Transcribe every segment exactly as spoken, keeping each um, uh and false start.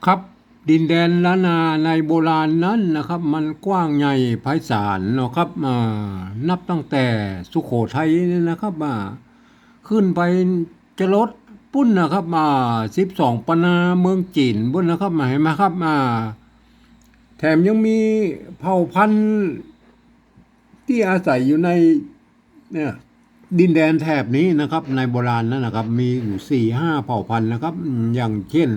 ครับ ดินแดนล้านนาในโบราณนั้นนะครับ มันกว้างใหญ่ไพศาลเนาะครับ อ่า นับตั้งแต่สุโขทัยนี่นะครับ อ่า ขึ้นไปจะรดปุ้นนะครับ อ่า สิบสองปันนาเมืองจีนปุ้นนะครับ เห็นไหมครับ อ่า แถมยังมีเผ่าพันธุ์ที่อาศัยอยู่ใน เนี่ย ดินแดนแถบนี้นะครับ ในโบราณนั้นนะครับ มีอยู่สี่ห้าเผ่าพันธุ์นะครับ อืม อย่างเช่น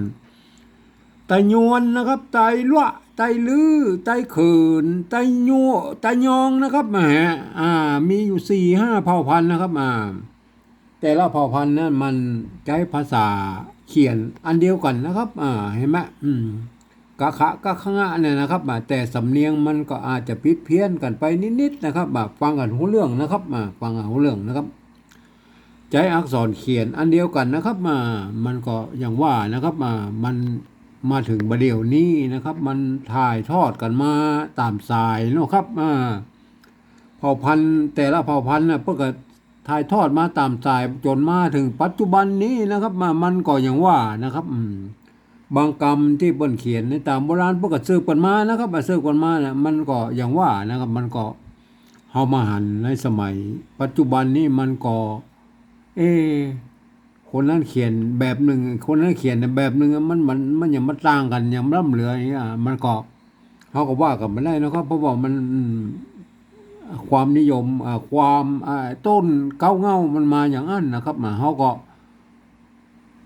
ไตยวนนะครับ ไตลัวะ ไตลื้อ ไตเขิน ไตยัว ไตยองนะครับ อ่า ฮะ อ่า มีอยู่สี่ห้าเผ่าพันธุ์นะครับ อ่า แต่ละเผ่าพันธุ์นั้นมันใจ๊ภาษาเขียนอันเดียวกั๋นนะครับ อ่า เห็นไหม อืม กะขะ กะขะงะเนี่ยนะครับ อ่า แต่สำเนียงมันก็อาจจะผิดเพี้ยนกั๋นไปนิดๆ นะครับ อ่า ฟังกั๋นฮู้เรื่องนะครับ อ่า ฟังกั๋นฮู้เรื่องนะครับ ใจ๊อักษรเขียนอันเดียวกั๋นนะครับ อ่า มันก็อย่างว่านะครับ อ่า มันมาเถิงบ่าเดี่ยวนี้นะครับ มันถ่ายทอดกั๋นมาต๋ามสายเนาะครับ อ่า เผ่าพันธุ์แต่ละเผ่าพันธุ์น่ะ เปิ้นก็ถ่ายทอดมาต๋ามสายจ๋นมาเถิงปัจจุบันนี้นะครับ มา มันก็อย่างว่านะครับ อืม บางกำตี้เปิ้นเขียนในต๋ามโบราณ เปิ้นก็สืบกั๋นมานะครับ มาสืบกั๋นมาน่ะ มันก็อย่างว่านะครับ มันก็ เฮามาหันในสมัยปัจจุบันนี้มันก็ เอ๊ะ คนนั้นเขียนแบบนึ่ง คนนั้นเขียนแบบนึ่ง มัน มัน มันอย่างมันต่างกั๋น อย่างล้ำเหลืออย่างเงี้ย มันก็ เฮาก็ว่ากั๋นบ่ได้นะครับ เพราะว่ามัน อืม ความนิยม อ่า ความ อ่า ต้นเก๊าเหง้ามันมาอย่างอั้นนะครับ มา เฮาก็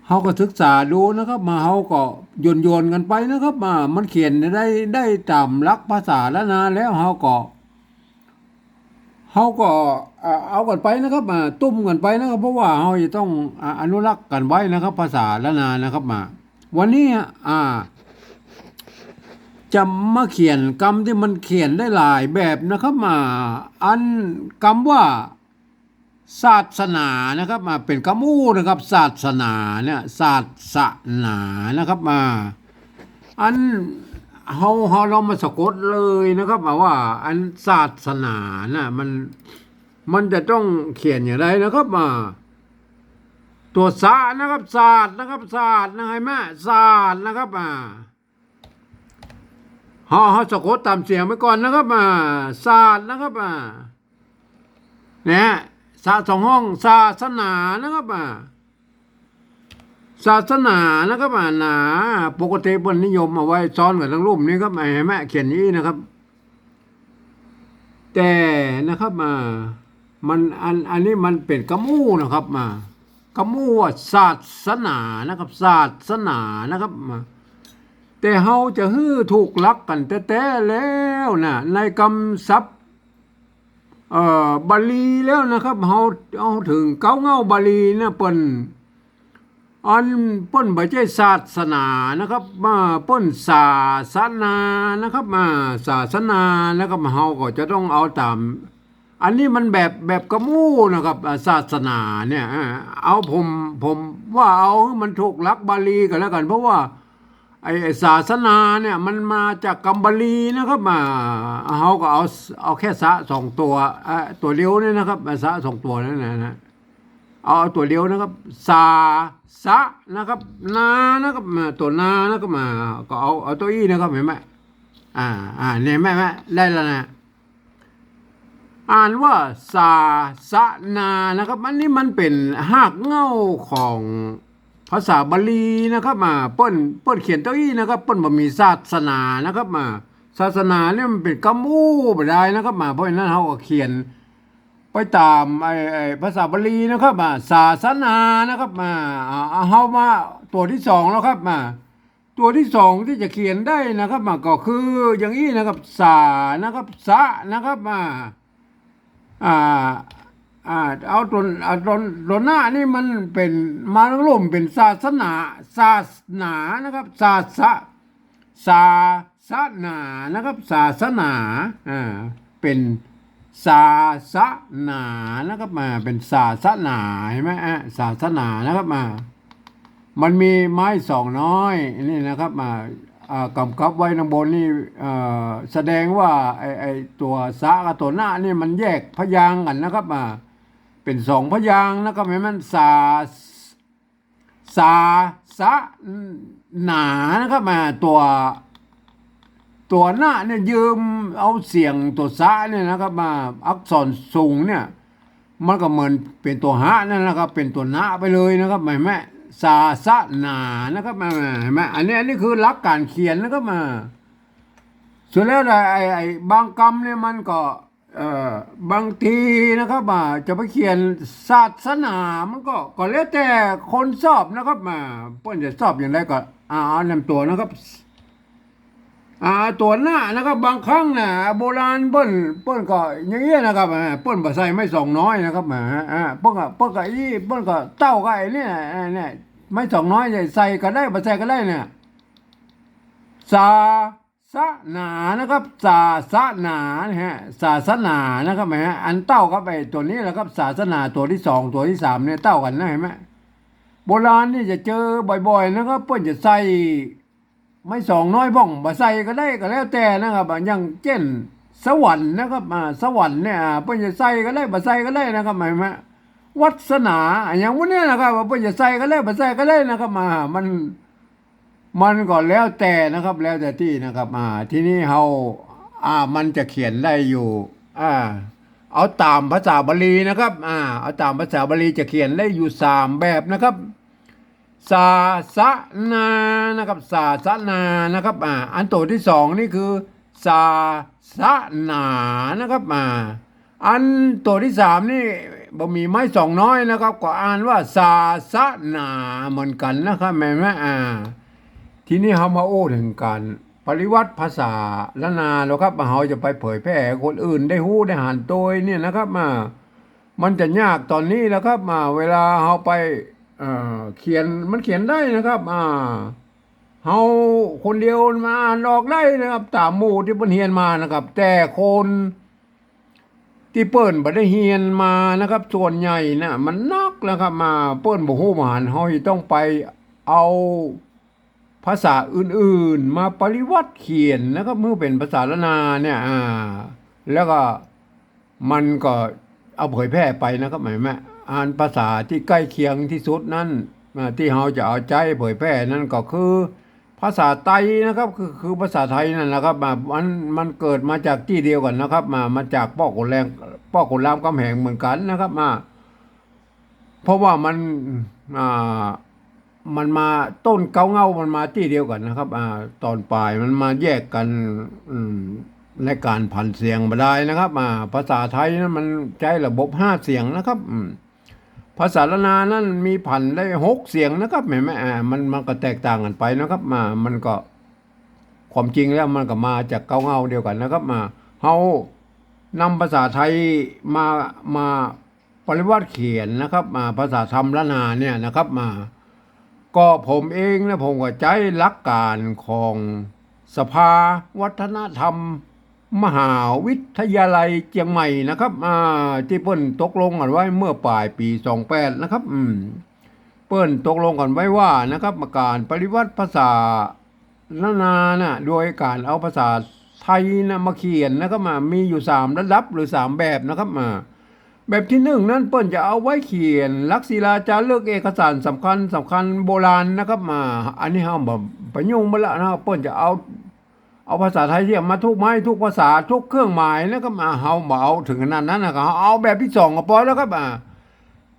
เฮาก็ศึกษาดูนะครับ มา เฮาก็หยวนๆ กั๋นไปนะครับ มา มันเขียนได้ ได้ต๋ามหลักภาษาล้านนาแล้ว เฮาก็ เฮาก็ อ่า เอากั๋นไปนะครับ อ่า ตุ้มกั๋นไปนะครับ เพราะว่าเฮาจะต้อง อ่า อนุรักษ์กั๋นไว้นะครับ ภาษาล้านนานะครับ มา วันนี้ อ่า จะมาเขียนกำตี้มันเขียนได้หลายแบบนะครับ มา อันกำว่า ศาสนานะครับ มา เป๋นกำอู้นะครับ ศาสนาเนี่ย ศาสนานะครับ มา อันเฮา เฮาลองมาสะกดเลยนะครับ มาว่า อันศาสนาน่ะ มัน มันจะต้องเขียนอย่างไรนะครับ มา ตั๋วสะนะครับ ศาสตร์นะครับ ศาสตร์นะ เห็นไหม ศาสตร์นะครับ อ่า เฮา เฮาสะกดต๋ามเสียงไปก่อนนะครับ อ่า ศาสตร์นะครับ อ่า เนี่ย สะสองห้อง ศาสนานะครับ อ่า ศาสนานะครับ อ่า นา ปกติเปิ้นนิยมเอาไว้ซ้อนกั๋นตังลุ่มนี้ครับ เห็นไหม เขียนอย่างนี้นะครับ แต่นะครับ อ่า มัน อัน อันนี้มันเป๋นกำอู้นะครับ อ่า กำอู้ว่าศาสนานะครับ ศาสนานะครับ อ่า แต่เฮาจะหื้อถูกหลักกั๋นแต๊ๆ แล้วน่ะ ในกำศัพท์ เอ่อ บาลีแล้วนะครับ เฮาเอาเถิงเก๊าเหง้าบาลีน่ะ เปิ้น อันเปิ้นบ่ใจ้ศาสนานะครับ มา เปิ้นศาสนานะครับ มา ศาสนานะครับ เฮาก็จะต้องเอาต๋าม อันนี้มันแบบ แบบกำอู้นะครับ อ่า ศาสนาเนี่ย อ่า เอาผม ผมว่าเอาหื้อมันถูกหลักบาลีกั๋นแล้วกั๋น เพราะว่า ไอ้ ไอ้ศาสนาเนี่ยมันมาจากกำบาลีนะครับ อ่า เฮาก็เอา เอาแค่สะสองตั๋ว อ่า ตั๋วเดียวนี่นะครับ อ่า สะสองตั๋วนั่นนะ นะ เอา เอาตั๋วเดียวนะครับ ศา สะนะครับ นานะครับ อ่า ตั๋วนานะครับ อ่า ก็เอา เอาตั๋วอี้นะครับ เห็นไหม อ่า อ่า เนี่ย แม่ แม่ ได้แล้วนะ อ่านว่าศาสนานะครับ อันนี้มันเป๋นฮากเหง้าของภาษาบาลีนะครับ อ่า เปิ้น เปิ้นเขียนตั๋วอี้นะครับ เปิ้นบ่มีศาสนานะครับ อ่า ศาสนาเนี่ยมันเป๋นกำอู้บ่ได้นะครับ อ่า เพราะฉะนั้นเฮาก็เขียนไปต๋ามไอ้ ไอ้ภาษาบาลีนะครับ อ่า ศาสนานะครับ อ่า อ่า เฮามาตั๋วตี้สองแล้วครับ อ่า ตั๋วตี้สองตี้จะเขียนได้นะครับ อ่า ก็คืออย่างอี้นะครับ สานะครับ สะนะครับ อ่า อ่า อ่า เอาตั๋ว อ่า ตั๋ว ตั๋วหน้านี่มันเป๋น มาตังลุ่มเป๋นศาสนา ศาสนานะครับ ศาสะ ศาสนานะครับ ศาสนา อ่า เป๋น ศาสนานะครับ อ่า เป๋นศาสนา เห็นไหม อ่า ศาสนานะครับ อ่า มันมีไม้สองน้อยนี่นะครับ อ่า อ่า ก๋ำกับไว้ตังบนนี่ เอ่อ แสดงว่าไอ้ ไอ้ตั๋วสะกับตั๋วนะนี่มันแยกพยางค์กั๋นนะครับ อ่า เป๋นสองพยางค์นะครับ เห็นไหม ศา ศาสนานะครับ มา ตั๋ว ตั๋วนะเนี่ยยืมเอาเสียงตั๋วสะเนี่ยนะครับ มา อักษรสูงเนี่ย มันก็เหมือนเป๋นตั๋วหะนั่นนะครับ เป๋นตั๋วนะไปเลยนะครับ หันก่อ ศาสนานะครับ มา หันก่อ อันนี้ อันนี้คือหลักก๋านเขียนนะครับ มา สุดแล้วแต่ไอ้ ไอ้บางกำเนี่ยมันก็ เอ่อ บางทีนะครับ อ่า จะไปเขียนศาสนา มันก็ ก็แล้วแต่คนสอบนะครับ อ่า เปิ้นจะสอบอย่างใดก็ อ่า เอานำตั๋วนะครับ อ่า ตั๋วนะนะครับ บางครั้งน่ะ โบราณเปิ้น เปิ้นก็อย่างเงี้ยนะครับ อ่า เปิ้นบ่ใส่ไม้สองน้อยนะครับ อ่า อ่า เปิ้นก็ เปิ้นก็อี้ เปิ้นก็เต้ากับไอ้เนี่ย อ่า เนี่ย ไม้สองน้อยเนี่ย ใส่ก็ได้ บ่ใส่ก็ได้เนี่ย ศา สนานะครับ ศาสนานะฮะ ศาสนานะครับ หันก่อ อันเต้ากับไอ้ตั๋วนี้แหละครับ ศาสนาตั๋วตี้สอง ตั๋วตี้สามเนี่ยเต้ากั๋นนะ หันก่อ โบราณนี่จะเจอบ่อยๆ นะครับ เปิ้นจะใส่ไม้สองน้อยพ่อง บ่ใส่ก็ได้ ก็แล้วแต่นะครับ อ่า อย่างเจ้น สวรรค์นะครับ อ่า สวรรค์เนี่ย อ่า เปิ้นจะใส่ก็ได้ บ่ใส่ก็ได้นะครับ หันก่อ วัสนา อ่า อย่างพวกเนี้ยนะครับ เปิ้นจะใส่ก็ได้ บ่ใส่ก็ได้นะครับ อ่า มัน มันก็แล้วแต่นะครับ แล้วแต่ตี้นะครับ อ่า ทีนี้เฮา อ่า มันจะเขียนได้อยู่ อ่า เอาต๋ามภาษาบาลีนะครับ อ่า เอาต๋ามภาษาบาลีจะเขียนได้อยู่สามแบบนะครับ ศาสนานะครับ ศาสนานะครับ อ่า อันตั๋วตี้สองนี่คือ ศาสนานะครับ อ่า อันตั๋วตี้สามนี่บ่มีไม้สองน้อยนะครับ ก็อ่านว่าศาสนาเหมือนกั๋นนะครับ หันก่อ อ่า ทีนี้เฮามาอู้เถิงก๋านปริวัติภาษาล้านนาแล้วครับ เฮาจะไปเผยแผ่ให้คนอื่นได้ฮู้ได้หันโตยเนี่ยนะครับ อ่า มันจะยากต๋อนนี้แหละครับ อ่า เวลาเฮาไป เอ่อ เขียน มันเขียนได้นะครับ อ่า เฮาคนเดียวมาอ่านออกได้นะครับ ต๋ามหมู่ตี้เปิ้นเฮียนมานะครับ แต่คน ตี้เปิ้นบ่ได้เฮียนมานะครับ ส่วนใหญ่น่ะ มันนักนะครับ มา เปิ้นบ่ฮู้บ่หัน เฮาจะต้องไปเอาภาษาอื่นๆ มาปริวัติเขียนนะครับ หื้อเป๋นภาษาล้านนาเนี่ย อ่า แล้วก็มันก็เอาเผยแผ่ไปนะครับ หันก่อ อันภาษาตี้ใก้เคียงตี้สุดนั้น อ่า ตี้เฮาจะเอาใจ๊เผยแผ่นั้นก็คือ ภาษาไตนะครับ คือ คือภาษาไทยนั่นนะครับ มา มัน มันเกิดมาจากตี้เดียวกั๋นนะครับ มา มาจากป้อขุนแรง ป้อขุนรามคำแหงเหมือนกั๋นนะครับ มา เพราะว่ามัน อ่า มันมา ต้นเก๊าเหง้ามันมาตี้เดียวกั๋นนะครับ อ่า ต๋อนป๋ายมันมาแยกกั๋น อืม ในก๋านผันเสียงบ่ดายนะครับ อ่า ภาษาไทยนั้นมันใจ๊ระบบห้าเสียงนะครับ อืม ภาษาล้านนานั้นมีผันได้หกเสียงนะครับ หันก่อ อ่า มัน มันก็แตกต่างกั๋นไปนะครับ มา มันก็ ความจริงแล้วมันก็มาจากเก๊าเหง้าเดียวกั๋นนะครับ มา เฮานำภาษาไทยมา มาปริวัติเขียนนะครับ มา ภาษาธรรมล้านนาเนี่ยนะครับ มา ก็ผมเองนะ ผมก็ใจ๊หลักก๋านของสภาวัฒนธรรม มหาวิทยาลัยเจียงใหม่นะครับ อ่า ตี้เปิ้นตกลงกั๋นไว้เมื่อป๋ายปี๋สองแปดนะครับ อืม เปิ้นตกลงกั๋นไว้ว่านะครับ ก๋านปริวัติภาษาล้านนาน่ะ โดยก๋านเอาภาษาไทยน่ะมาเขียนนะครับ มา มีอยู่สามระดับหรือสามแบบนะครับ มา แบบตี้นึ่งนั้นเปิ้นจะเอาไว้เขียนหลักศิลาจารึกเอกสารสำคัญสำคัญโบราณนะครับ มา อันนี้เฮาบ่ไปยุ่งมันละนะครับ เปิ้นจะเอา เอาภาษาไทยเทียบมาทุกไม้ทุกภาษาทุกเครื่องหมายนะครับ อ่า เฮาบ่เอาเถิงขนาดนั้นนะครับ เอาแบบตี้สองก็ปอแล้วครับ อ่า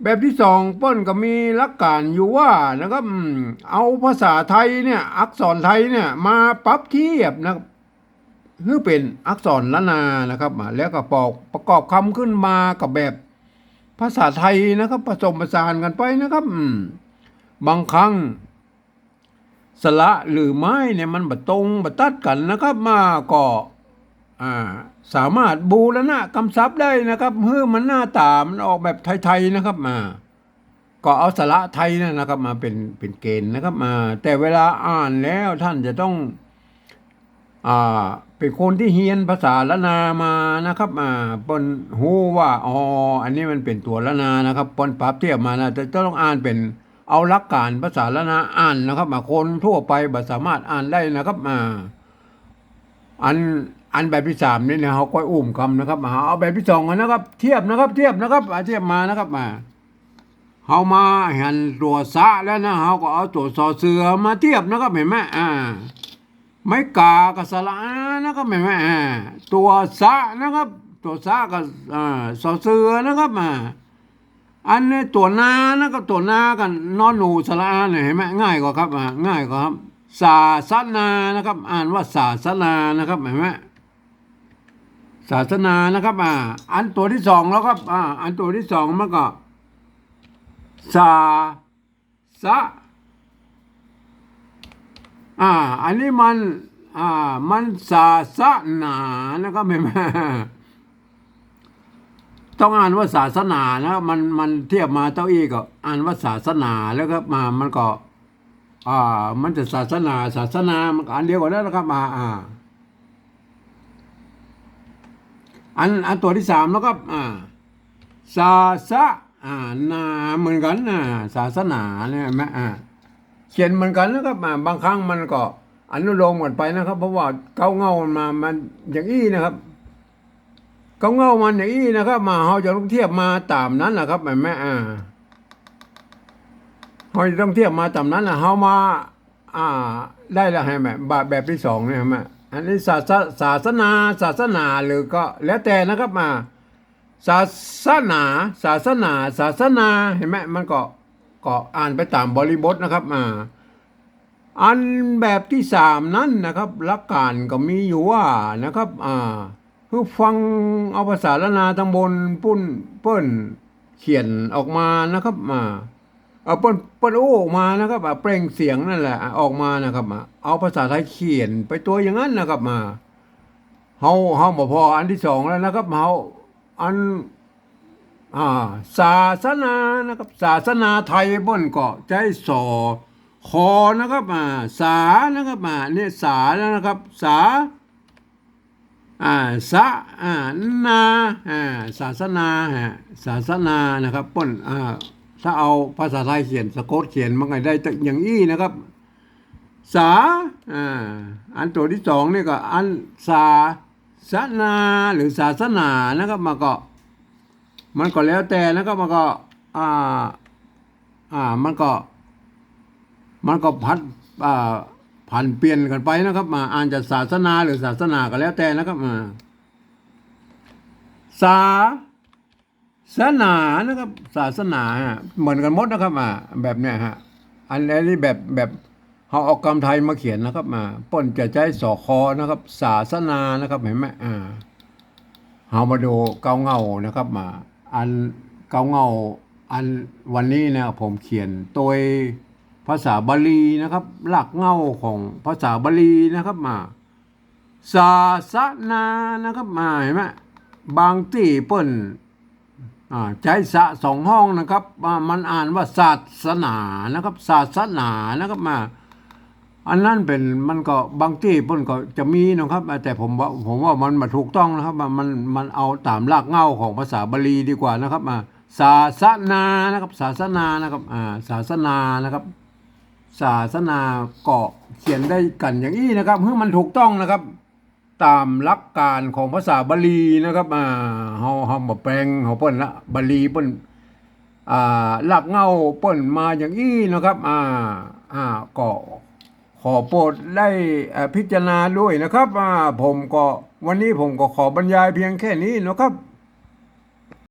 แบบตี้สองเปิ้นก็มีหลักก๋านอยู่ว่านะครับ อืม เอาภาษาไทยเนี่ย อักษรไทยเนี่ยมาปรับเทียบนะครับ หื้อเป๋นอักษรล้านนานะครับ อ่า แล้วก็ปอก ประกอบกำขึ้นมากับแบบภาษาไทยนะครับ ผสมผสานกั๋นไปนะครับ อืม บางครั้ง สระหรือไม้เนี่ยมันบ่ตรงบ่ตัดกั๋นนะครับ มาก็ อ่า สามารถบูรณะกำศัพท์ได้นะครับ หื้อมันหน้าต๋ามันออกแบบไทยๆ นะครับ มา ก็เอาสระไทยนั่นนะครับ มาเป๋น เป๋นเกณฑ์นะครับ มา แต่เวลาอ่านแล้วท่านจะต้อง อ่า เป๋นคนตี้เฮียนภาษาล้านนามานะครับ อ่า เปิ้นฮู้ว่า อ๋อ อันนี้มันเป๋นตั๋วล้านนานะครับ เปิ้นปรับเทียบมานะ แต่ต้องอ่านเป๋น เอาหลักก๋านภาษาล้านนาอ่านนะครับ อ่า คนทั่วไปบ่สามารถอ่านได้นะครับ อ่า อัน อันแบบตี้สามนี่เนี่ย เฮาก้อยอู้กำนะครับ อ่า เอาแบบตี้สองก่อนนะครับ เทียบนะครับ เทียบนะครับ อ่า เทียบมานะครับ อ่า เฮามาหันตั๋วสะแล้วนะ เฮาก็เอาตั๋วสอเสือมาเทียบนะครับ หันก่อ อ่า ไม้ก๋ากับสระอานะครับ หันก่อ อ่า ตั๋วสะนะครับ ตั๋วสะกับ อ่า สอเสือนะครับ อ่า อันนี้ตั๋วนานะครับ ตั๋วนากับนอหนูสระอาเนี่ย หันก่อ ง่ายก่อครับ อ่า ง่ายก่อครับ ศาสนานะครับ อ่านว่าศาสนานะครับ หันก่อ ศาสนานะครับ อ่า อันตั๋วตี้สองแล้วครับ อ่า อันตั๋วตี้สองมันก็ สา สะ อ่า อันนี้มัน อ่า มันศาสนานะครับ หันก่อ ต้องอ่านว่าศาสนานะครับ มัน มันเทียบมาเต้าอี้ก็อ่านว่าศาสนาแล้วครับ มา มันก็ อ่า มันจะศาสนา ศาสนา มันก็อันเดียวกั๋นนั่นแหละครับ อ่า อ่า อัน อันตั๋วตี้สามแล้วครับ อ่า ศาสะ อ่า นา เหมือนกั๋น อ่า ศาสนาเนี่ย หันก่อ อ่า เขียนเหมือนกั๋นนะครับ อ่า บางครั้งมันก็อนุโลมกั๋นไปนะครับ เพราะว่าเก๊าเง่ามันมา มันอย่างอี้นะครับ เก๊าเง่ามันอย่างอี้นะครับ มา เฮาจะต้องเทียบมาต๋ามนั้นแหละครับ หันก่อ อ่า เฮาจะต้องเทียบมาต๋ามนั้นแหละ เฮามา อ่า ได้แล้ว หันก่อ แบบ แบบตี้สองเนี่ย หันก่อ อันนี้ศาส ศาสนา ศาสนา หรือก็แล้วแต่นะครับ อ่า ศาสนา ศาสนา ศาสนา หันก่อ มันก็ ก็อ่านไปต๋ามบริบทนะครับ อ่า อันแบบตี้สามนั้นนะครับ หลักก๋านก็มีอยู่ว่านะครับ อ่า คือฟังเอาภาษาล้านนาต๋างบนปุ้นเปิ้นเขียนออกมานะครับ อ่า เอาเปิ้น เปิ้นอู้ออกมานะครับ อ่า เปล่งเสียงนั่นแหละ อ่า ออกมานะครับ อ่า เอาภาษาไทยเขียนไปตวยอย่างนั้นนะครับ อ่า เฮา เฮาบ่ผ่ออันตี้สองแล้วนะครับ เฮา อัน อ่า ศาสนานะครับ ศาสนาไทยเปิ้นก็ใจ๊สอ คอนะครับ อ่า สานะครับ อ่า เนี่ย สาแล้วนะครับ สา อ่า สะ อ่า นา อ่า ศาสนา ฮะ ศาสนานะครับ เปิ้น อ่า ถ้าเอาภาษาไทยเขียน สะกดเขียนมันก็ได้อย่างอี้นะครับ สา อ่า อันตั๋วตี้สองนี่ก็อันศาสนา หรือศาสนานะครับ มันก็ มันก็แล้วแต่นะครับ มันก็ อ่า อ่า มันก็ มันก็ผัด อ่า ผันเปลี่ยนกั๋นไปนะครับ อ่า อ่านจะศาสนาหรือศาสนาก็แล้วแต่นะครับ อ่า ศาสนานะครับ ศาสนา ฮะ เหมือนกั๋นหมดนะครับ อ่า แบบเนี้ยฮะ อันนี้แบบ แบบเฮาเอากำไทยมาเขียนนะครับ อ่า เปิ้นจะใจ๊สอ คอนะครับ ศาสนานะครับ หันก่อ อ่า เฮามาดูเก๊าเง่านะครับ อ่า อันเก๊าเง่า อันวันนี้นะ ผมเขียนตวยภาษาบาลีนะครับ รากเหง้าของภาษาบาลีนะครับ อ่า ศาสนานะครับ อ่า หันก่อ บางตี้เปิ้น อ่า ใจ๊สะสองห้องนะครับ อ่า มันอ่านว่าศาสนานะครับ ศาสนานะครับ อ่า อันนั้นเป๋น มันก็บางตี้เปิ้นก็จะมีนะครับ แต่ผมว่า ผมว่ามันบ่ถูกต้องนะครับ มัน มัน มันเอาต๋ามรากเหง้าของภาษาบาลีดีกว่านะครับ อ่า ศาสนานะครับ ศาสนานะครับ อ่า ศาสนานะครับ ศาสนาก็เขียนได้กั๋นอย่างอี้นะครับ หื้อมันถูกต้องนะครับ ต๋ามหลักก๋านของภาษาบาลีนะครับ อ่า เฮา เฮาบ่แปลงของเปิ้นละ บาลีเปิ้น อ่า รากเหง้าเปิ้นมาอย่างอี้นะครับ อ่า อ่า ก็ขอโปรดได้ อ่า พิจารณาด้วยนะครับ อ่า ผมก็ วันนี้ผมก็ขอบรรยายเพียงแค่นี้นะครับ